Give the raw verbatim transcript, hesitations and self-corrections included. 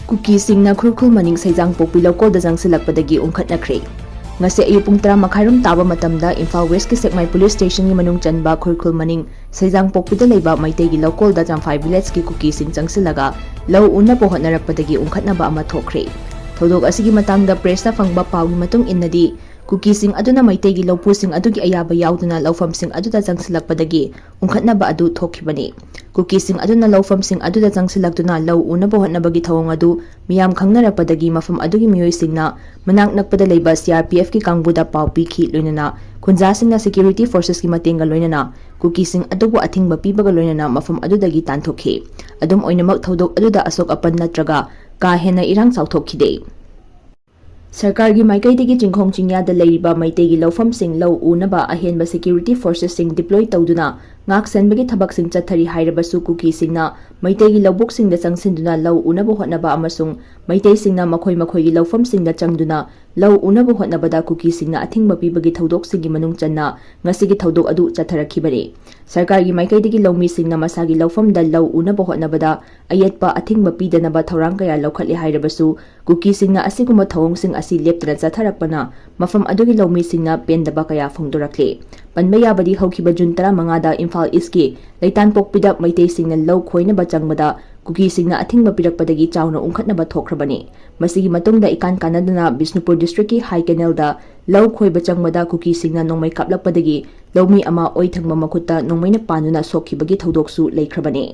ꯀꯨꯀꯤꯁꯤꯡꯅ ꯈꯨꯔꯈꯨꯜ ꯃꯅꯤꯡ ꯁꯩꯖꯥꯡꯄꯣꯛꯄꯤ ꯂꯧꯀꯣꯜꯗ ꯆꯪꯁꯤꯜꯂꯛꯄꯗꯒꯤ ꯎꯪꯈꯠꯅꯈ꯭ꯔꯦ꯫ ꯉꯁꯤ ꯑꯌꯨꯛ ꯄꯨꯡ ꯇꯔꯥ ꯃꯈꯥꯏꯔꯣꯝ ꯇꯥꯕ ꯃꯇꯝꯗ ꯏꯝꯐꯥꯜ ꯋꯦꯁꯀꯤ ꯁꯦꯛꯃꯥꯏ ꯄꯨꯂꯤꯁ ꯁ꯭ꯇꯦꯁꯟꯒꯤ ꯃꯅꯨꯡ ꯆꯟꯕ ꯈꯨꯔꯈꯨꯜ ꯃꯅꯤꯡ ꯁꯩꯖꯥꯡꯄꯣꯛꯄꯤꯗ ꯂꯩꯕ ꯃꯩꯇꯩꯒꯤ ꯂꯧꯀꯣꯜꯗ ꯆꯝꯐꯥꯏ ꯚꯤꯂꯦꯖꯀꯤ ꯀꯨꯀꯤꯁꯤꯡ ꯆꯪꯁꯤꯜꯂꯒ ꯂꯧ ꯎꯅꯕ ꯍꯣꯠꯅꯔꯛꯄꯗꯒꯤ ꯎꯪꯈꯠꯅꯕ ꯑꯃ ꯊꯣꯛꯈ꯭ꯔꯦ꯫ ꯊꯧꯗꯣꯛ ꯑꯁꯤꯒꯤ ꯃꯇꯥꯡꯗ ꯄ꯭ꯔꯦꯁꯇ ꯐꯪꯕ ꯄꯥꯎꯒꯤ ꯃꯇꯨꯡ ꯏꯟꯅꯗꯤ, ꯀꯨꯀꯤꯁꯤꯡ ꯑꯗꯨꯅ ꯃꯩꯇꯩꯒꯤ ꯂꯧꯄꯨꯁꯤꯡ ꯑꯗꯨꯒꯤ ꯑꯌꯥꯕ ꯌꯥꯎꯗꯅ ꯂꯧꯐꯝꯁꯤꯡ ꯑꯗꯨꯗ ꯆꯪꯁꯤꯜꯂꯛꯄꯗꯒꯤ ꯎꯪꯈꯠꯅꯕ ꯑꯗꯨ ꯊꯣꯛꯈꯤꯕꯅꯤ꯫ ꯀꯨꯀꯤꯁꯤꯡ ꯑꯗꯨꯅ ꯂꯧꯐꯝꯁꯤꯡ ꯑꯗꯨꯗ ꯆꯪꯁꯤꯜꯂꯛꯇꯨꯅ ꯂꯧ ꯎꯅꯕ ꯍꯣꯠꯅꯕꯒꯤ ꯊꯧꯑꯣꯡ ꯑꯗꯨ ꯃꯤꯌꯥꯝ ꯈꯪꯅꯔꯛꯄꯗꯒꯤ ꯃꯐꯝ ꯑꯗꯨꯒꯤ ꯃꯤꯑꯣꯏꯁꯤꯡꯅ ꯃꯅꯥꯛ ꯅꯛꯄꯗ ꯂꯩꯕ ꯁꯤ ꯑꯥꯔ ꯄꯤ ꯑꯦꯐꯀꯤ ꯀꯥꯡꯕꯨꯗ ꯄꯥꯎ ꯄꯤꯈꯤ꯫ ꯂꯣꯏꯅꯅ ꯈꯨꯟꯖꯥꯁꯤꯡꯅ ꯁꯦꯀ꯭ꯌꯨꯔꯤꯇꯤ ꯐꯣꯔꯁꯦꯁꯀꯤ ꯃꯇꯦꯡꯒ ꯂꯣꯏꯅꯅ ꯀꯨꯀꯤꯁꯤꯡ ꯑꯗꯨꯕꯨ ꯑꯊꯤꯡꯕ ꯄꯤꯕꯒ ꯂꯣꯏꯅꯅ ꯃꯐꯝ ꯑꯗꯨꯗꯒꯤ ꯇꯥꯟꯊꯣꯛꯈꯤ꯫ ꯑꯗꯨꯝ ꯑꯣꯏꯅꯃꯛ, ꯊꯧꯗꯣꯛ ꯑꯗꯨꯗ ꯑꯁꯣꯛ ꯑꯄꯟ ꯅꯠꯇ꯭ꯔꯒ ꯀꯥ ꯍꯦꯟꯅ ꯏꯔꯥꯡ ꯆꯥꯎꯊꯣꯛꯈꯤꯗꯦ꯫ ꯁꯔꯀꯥꯔꯒꯤ ꯃꯥꯏꯀꯩꯗꯒꯤ ꯆꯤꯡꯈꯣꯡ ꯆꯤꯡꯌꯥꯗ ꯂꯩꯔꯤꯕ ꯃꯩꯇꯩꯒꯤ ꯂꯧꯐꯝꯁꯤꯡ ꯂꯧ ꯎꯅꯕ ꯑꯍꯦꯟꯕ ꯁꯦꯀ꯭ꯌꯨꯔꯤꯇꯤ ꯐꯣꯔꯁꯦꯁꯁꯤꯡ ꯗꯤꯄ꯭ꯂꯣꯏ ꯇꯧꯗꯨꯅ ꯉꯥꯛ ꯁꯦꯟꯕꯒꯤ ꯊꯕꯛꯁꯤꯡ ꯆꯠꯊꯔꯤ ꯍꯥꯏꯔꯕꯁꯨ, ꯀꯨꯀꯤꯁꯤꯡꯅ ꯃꯩꯇꯩꯒꯤ ꯂꯧꯕꯨꯛꯁꯤꯡꯗ ꯆꯪꯁꯤꯟꯗꯨꯅ ꯂꯧ ꯎꯅꯕ ꯍꯣꯠꯅꯕ ꯑꯃꯁꯨꯡ ꯃꯩꯇꯩꯁꯤꯡꯅ ꯃꯈꯣꯏ ꯃꯈꯣꯏꯒꯤ ꯂꯧꯐꯝꯁꯤꯡꯗ ꯆꯪꯗꯨꯅ ꯂꯧ ꯎꯅꯕ ꯍꯣꯠꯅꯕꯗ ꯀꯨꯀꯤꯁꯤꯡꯅ ꯑꯊꯤꯡꯕ ꯄꯤꯕꯒꯤ ꯊꯧꯗꯣꯛꯁꯤꯡꯒꯤ ꯃꯅꯨꯡ ꯆꯟꯅ ꯉꯁꯤꯒꯤ ꯊꯧꯗꯣꯛ ꯑꯗꯨ ꯆꯠꯊꯔꯛꯈꯤꯕꯅꯤ꯫ ꯁꯔꯀꯥꯔꯒꯤ ꯃꯥꯏꯀꯩꯗꯒꯤ ꯂꯧꯃꯤꯁꯤꯡꯅ ꯃꯁꯥꯒꯤ ꯂꯧꯐꯝꯗ ꯂꯧ ꯎꯅꯕ ꯍꯣꯠꯅꯕꯗ ꯑꯌꯦꯠꯄ ꯑꯊꯤꯡꯕ ꯄꯤꯗꯅꯕ ꯊꯧꯔꯥꯡ ꯀꯌꯥ ꯂꯧꯈꯠꯂꯤ ꯍꯥꯏꯔꯕꯁꯨ, ꯀꯨꯀꯤꯁꯤꯡꯅ ꯑꯁꯤꯒꯨꯝꯕ ꯊꯧꯑꯣꯡꯁꯤꯡ ꯑꯁꯤ ꯂꯦꯞꯇꯅ ꯆꯠꯊꯔꯛꯄꯅ ꯃꯐꯝ ꯑꯗꯨꯒꯤ ꯂꯧꯃꯤꯁꯤꯡꯅ ꯄꯦꯟꯗꯕ ꯀꯌꯥ ꯐꯣꯡꯗꯣꯔꯛꯂꯤ꯫ ꯄꯟꯕ ꯌꯥꯕꯗꯤ, ꯍꯧꯈꯤꯕ ꯖꯨꯟ ꯇꯔꯥꯃꯉꯥꯗ ꯏꯝꯐꯥꯜ ꯏꯁꯀꯤ ꯂꯩꯇꯥꯟꯄꯣꯛꯄꯤꯗ ꯃꯩꯇꯩꯁꯤꯡꯅ ꯂꯧ ꯈꯣꯏꯅꯕ ꯆꯪꯕꯗ ꯀꯨꯀꯤꯁꯤꯡꯅ ꯑꯊꯤꯡꯕ ꯄꯤꯔꯛꯄꯗꯒꯤ ꯆꯥꯎꯅ ꯎꯪꯈꯠꯅꯕ ꯊꯣꯛꯈ꯭ꯔꯕꯅꯤ꯫ ꯃꯁꯤꯒꯤ ꯃꯇꯨꯡꯗ ꯏꯀꯥꯟ ꯀꯥꯟꯅꯗꯅ ꯕꯤꯁꯅꯨꯄꯨꯔ ꯗꯤꯁꯇ꯭ꯔꯤꯛꯀꯤ ꯍꯥꯏ ꯀꯦꯅꯦꯜꯗ ꯂꯧ ꯈꯣꯏꯕ ꯆꯪꯕꯗ ꯀꯨꯀꯤꯁꯤꯡꯅ ꯅꯣꯡꯃꯩ ꯀꯥꯞꯂꯛꯄꯗꯒꯤ ꯂꯧꯃꯤ ꯑꯃ ꯑꯣꯏ ꯊꯪꯕ ꯃꯈꯨꯠꯇ ꯅꯣꯡꯃꯩꯅ ꯄꯥꯟꯗꯨꯅ ꯁꯣꯛꯈꯤꯕꯒꯤ ꯊꯧꯗꯣꯛꯁꯨ ꯂꯩꯈ꯭ꯔꯕꯅꯤ꯫